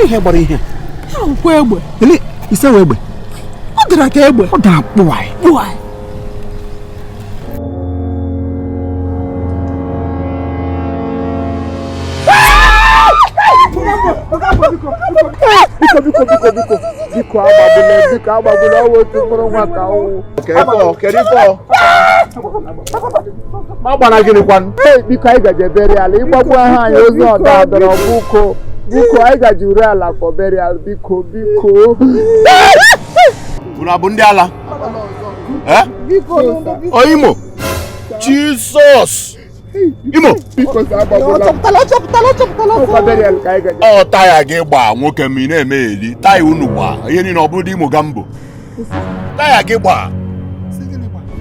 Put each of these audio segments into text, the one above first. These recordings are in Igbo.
Ihe gbara ihe Ya wụkwa egbe. Ele ise wee egbe. Ọ dara ka egbe. Ọ dara kpụwaị. Kpụwaị. Biko, biko, biko, biko, biko, agbagbula, biko, agbagbula, ọwụ otu mkpụrụ nwa ka ọwụ. Kedu ife ọ? Ma gbana gịnị kwanụ? Ee, biko, anyị gaje burial, ịgbagbu aha anyị ozu ọda adọrọ, biko, biko, anyị gaje ure ala for burial, biko, biko. Unu abụ ndị ala? Eh? Ọ Imo? Jizọs! Imo! Biko, sir, agbagbula. Ọ chọpụtala, ọ chọpụtala, ọ Ọkwa burial ka anyị gaje. Ọ taya gị gbaa nwoke ma ị na-eme eli. Taya unu gbaa. Ihe niile ọ bụrụ dị Imo Gambo. Taya gị gbaa.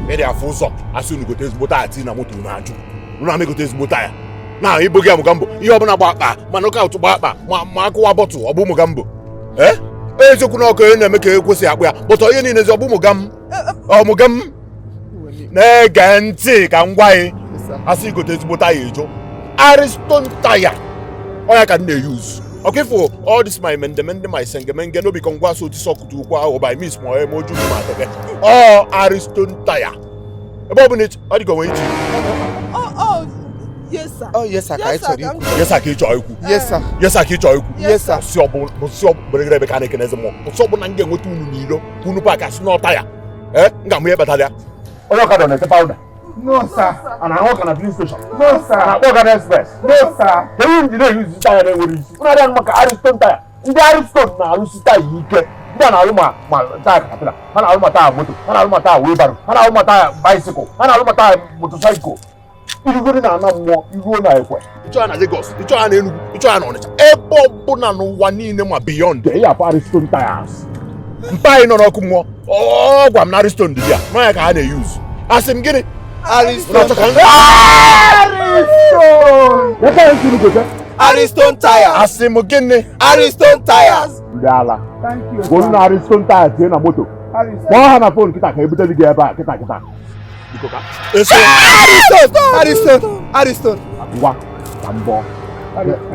Ịdị afụ ụzọ asị unu gote ezigbo taya tii na moto unu ajụ. Unu ama egote ezigbo taya. Na ibu gị Mugambo ihe ọbụla gba akpa ma nọkaụt gba akpa ma akụwa bọtụ ọ bụ Mugambo. Ee? Eziokwu na ọkụ onye na-eme ka ekwesị akpụ ya bọtụ ihe niile ezi ọ bụ Mugam. Ọ Mugam na-ege ntị ka m gwa gị asị igote ezigbo taya ejo. Ariston taya ọ ya ka m na-eyuzu. Ọkwa ifo all this my mendemende my sengemenge no be kongwa so ti sọkụtụ ukwu ahụ by miss ma ọ ma oju ma ateke. Ọ Ariston taya. Ebe ọ bụla ọ dịka onwe iche. Oh, yes sir. Oh, yes sir, ka anyị chọrọ ikwu. Yes sir, ka ị chọrọ ikwu. Yes sir. Yes sir, ka ị chọrọ ikwu. Yes sir. Si ọ bụ si ọ bụ ebe ka a na-ekene eze mmụọ. Si ọ bụ na m ga-enweta unu n'ilo ka unu paakị asị n'ọta ya. Ee, m ga-amụ ihe kpatara ya. Onye ọkada na-ete pawuda. No, sir. A na-ahụ ọka na filling station. No, sir. A na-akpọ ọkada express. No, sir. Kedu ndị na-eyuzi taya na-enwere isi? Unu adịghị maka Ariston taya. Ndị Ariston na-arụsi taya ike. Ndị a na-arụ ma taya katapila, ha na-arụ ma taya moto, ha na-arụ ma taya wheelbarrow, ha na-arụ ma taya bicycle, ha na-arụ ma taya motorcycle. Irugoro na ana mmụọ, iruo na ekwe. Ịchọ ya na Lagos, ịchọ ya na Enugu, ịchọ ya na Ọnịcha. Ebe ọbụla n'ụwa niile ma beyond, ị afụ Ariston tires. Mpa anyị nọ n'ọkụ mmụọ, ọ gwa m na Ariston dị ya, nọ ya ka ha na-eyuzu. Asị m gịnị? Ariston. Ariston. Ariston tires. Asị m gịnị? Ariston tires. Ndị ala. Thank you. Golu na Ariston tires tie na moto. Kpọọ ha na fon kịta ka ebute gị ebe a kịta kịta. Biko ka. Eso. Ariston. Ariston. Ariston. Ngwa ka m bọọ.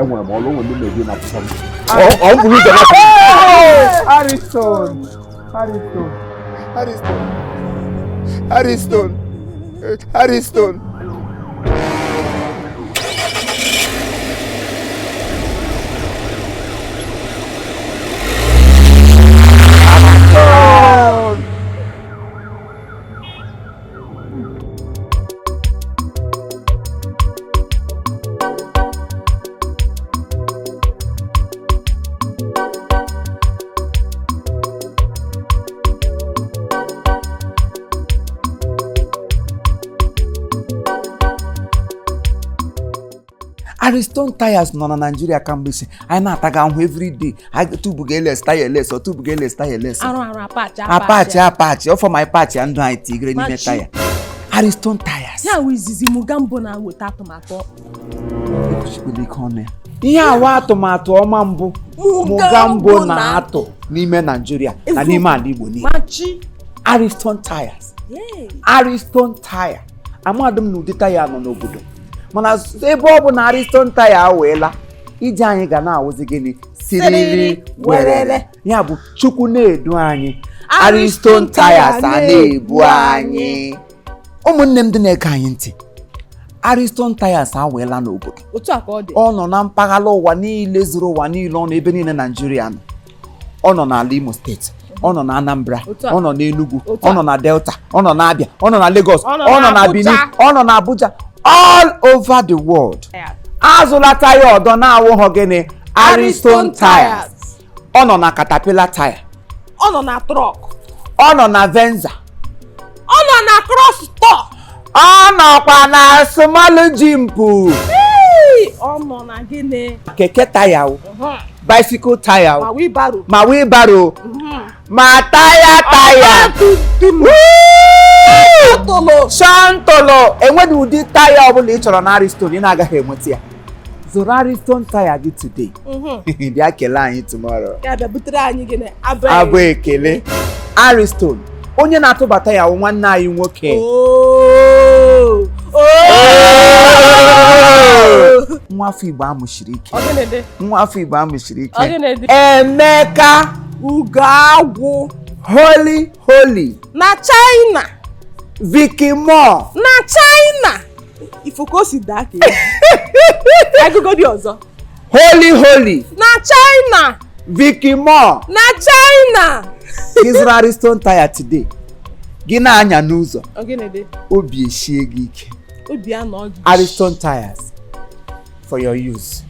Enwere m ọrụ onwe ndị na-ebi na akwụkwọ m. Ọ m buru ụzọ na Ariston. Ariston. Ariston. Ariston. Ariston. Ariston tires nọ na Nigeria kamgbe si anyị na-ataga ahụhụ everyday. Anyị tubuga eles taya eles, ọ tubuga eles taya eles. Arụ arụ apachi apachi apachi ọfọ ma apachi ya ndụ anyị tigere n'ime Machi. taya. Ariston tires. Ya wụ izizi Mugambo na-weta atụmatụ. Ekwuchikwala ike ọnụ ya. Ihe awa atụmatụ ọma mbụ Mugambo na-atụ n'ime Nigeria na n'ime ala Igbo niile. Machi. Ariston tires. Yeah. Ariston tire. Amadụ m na ụdị taya nọ n'obodo. Mana ebe ọ bụ na Ariston taya aweela, ije anyị ga na-awụzi gịnị? Siriri werere. Ya bụ Chukwu na-edu anyị. Ariston tires a na-ebu anyị. Ụmụnne m ndị na-ege anyị ntị. Ariston tires aweela n'obodo. Otu a ka ọ dị. Ọ nọ na mpaghara ụwa niile zuru ụwa niile ọnụ ebe niile Naijiria nọ. Ọ nọ n'ala Imo steeti, ọ nọ na Anambra, Otu a. ọ nọ n'Enugu, Otu a. ọ nọ na Delta, ọ nọ na Abia, ọ nọ na Lagos, Ọ nọ ọ nọ na n'Abuja. Benin, ọ nọ na Abuja, all over the world. Azụla taya ọdọ na-awụghọ gịnị? Ariston tires. Ọ nọ na Caterpillar tire, Ọ nọ na trọk. ọ nọ na Venza, Ọ nọ na cross store. ọ nọkwa na Small Jimpu, Ọ nọ na gịnị? keke taya o, bicycle taya Ma o, wheelbarrow. ma wheelbarrow, ma taya taya. Tolo. Shantolo enweghị ụdị taya ọbụla ị chọrọ na Ariston ị na-agaghị enweta ya. Zụrụ Ariston taya gị today. Bịa kelee anyị tomorrow. Ya bịa butere anyị gịnị? Abụ Abụ ekele. Ariston onye na-atụbata ya wụ nwanne anyị nwoke. Oh. Oh. Nwa afọ Igbo amụchiri ike. Ọ gịnị dị? Nwa afọ Igbo amụchiri ike. Ọ gịnị dị? Emeka. Ugoagwụ. Holy holy. Na China. Vicky Moore. Na China. Ifo ka o si daa ka ewu. Agụgọ dị ọzọ. Holy holy. Na China. Vicky Moore. Na China. Gị zụrụ Ariston tire today, gị na-anya n'ụzọ, Ọ gịnị dị? obi eshie gị ike. Obi anọ gị. Ariston tires for your use.